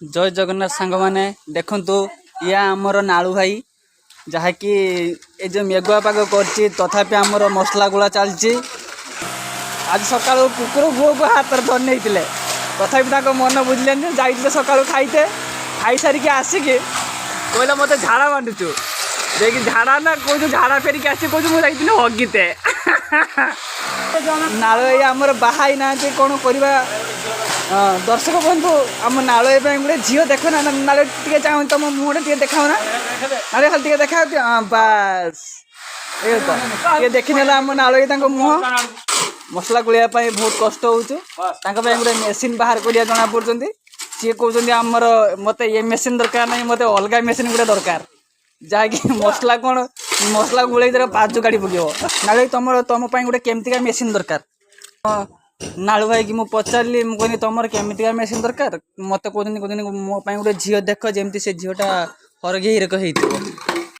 ଜୟ ଜଗନ୍ନାଥ ସାଙ୍ଗମାନେ। ଦେଖନ୍ତୁ, ଇଏ ଆମର ନାଳୁ ଭାଇ, ଯାହାକି ଏ ଯେଉଁ ମେଘୁଆ ପାଗ କରିଛି, ତଥାପି ଆମର ମସଲା ଗୁଳା ଚାଲିଛି। ଆଜି ସକାଳୁ କୁକୁର ପୁଅକୁ ହାତରେ ଧରି ନେଇଥିଲେ, ତଥାପି ତାଙ୍କ ମନ ବୁଝିଲେନି। ଯାଇଥିଲେ ସକାଳୁ ଖାଇତେ, ଖାଇସାରିକି ଆସିକି କହିଲା, "ମୋତେ ଝାଡ଼ା ବାଣ୍ଟୁଛୁ।" ଯାଇକି ଝାଡ଼ା ନା କହୁଛୁ, ଝାଡ଼ା ଫେରିକି ଆସି କହୁଛୁ, "ମୁଁ ଯାଇଥିଲି ହଗିତେ।" ନାଳ ଏଇ ଆମର ବାହା ହେଇନାହାନ୍ତି, କ'ଣ କରିବା? ହଁ, ଦର୍ଶକ ବନ୍ଧୁ, ଆମ ନାଳ ପାଇଁ ଗୋଟେ ଝିଅ ଦେଖ ନା। ନାଳ ଟିକେ ଚାହୁଁ, ତମ ମୁହଁଟା ଟିକେ ଦେଖାଅ ନା ନାଳେ, ଖାଲି ଟିକେ ଦେଖାଅ। ହଁ, ବାସ୍, ଏଇ ତ ଟିକେ ଦେଖିନେଲା ଆମ ନାଳ ତାଙ୍କ ମୁହଁ। ମସଲା ଗୋଳିବା ପାଇଁ ବହୁତ କଷ୍ଟ ହେଉଛି। ତାଙ୍କ ପାଇଁ ଗୋଟେ ମେସିନ୍ ବାହାର କରିବା ଜଣା ପଡ଼ୁଛନ୍ତି। ସିଏ କହୁଛନ୍ତି, ଆମର ମୋତେ ଏ ମେସିନ୍ ଦରକାର ନାହିଁ, ମୋତେ ଅଲଗା ମେସିନ୍ ଗୋଟେ ଦରକାର, ଯାହାକି ମସଲା କ'ଣ ମସଲା ଗୋଳେଇ ଦେଲେ ବାଜୁ କାଢ଼ି ପକେଇବ। ନାଳୁ, ତମର ତମ ପାଇଁ ଗୋଟେ କେମିତିକା ମେସିନ୍ ଦରକାର? ହଁ, ନାଳୁ ଭାଇକି ମୁଁ ପଚାରିଲି, ମୁଁ କହିଲି, "ତମର କେମିତିକା ମେସିନ୍ ଦରକାର?" ମୋତେ କହୁଛନ୍ତି ମୋ ପାଇଁ ଗୋଟେ ଝିଅ ଦେଖ, ଯେମିତି ସେ ଝିଅଟା ହରଗେଇ ରକ ହେଇଥିବ।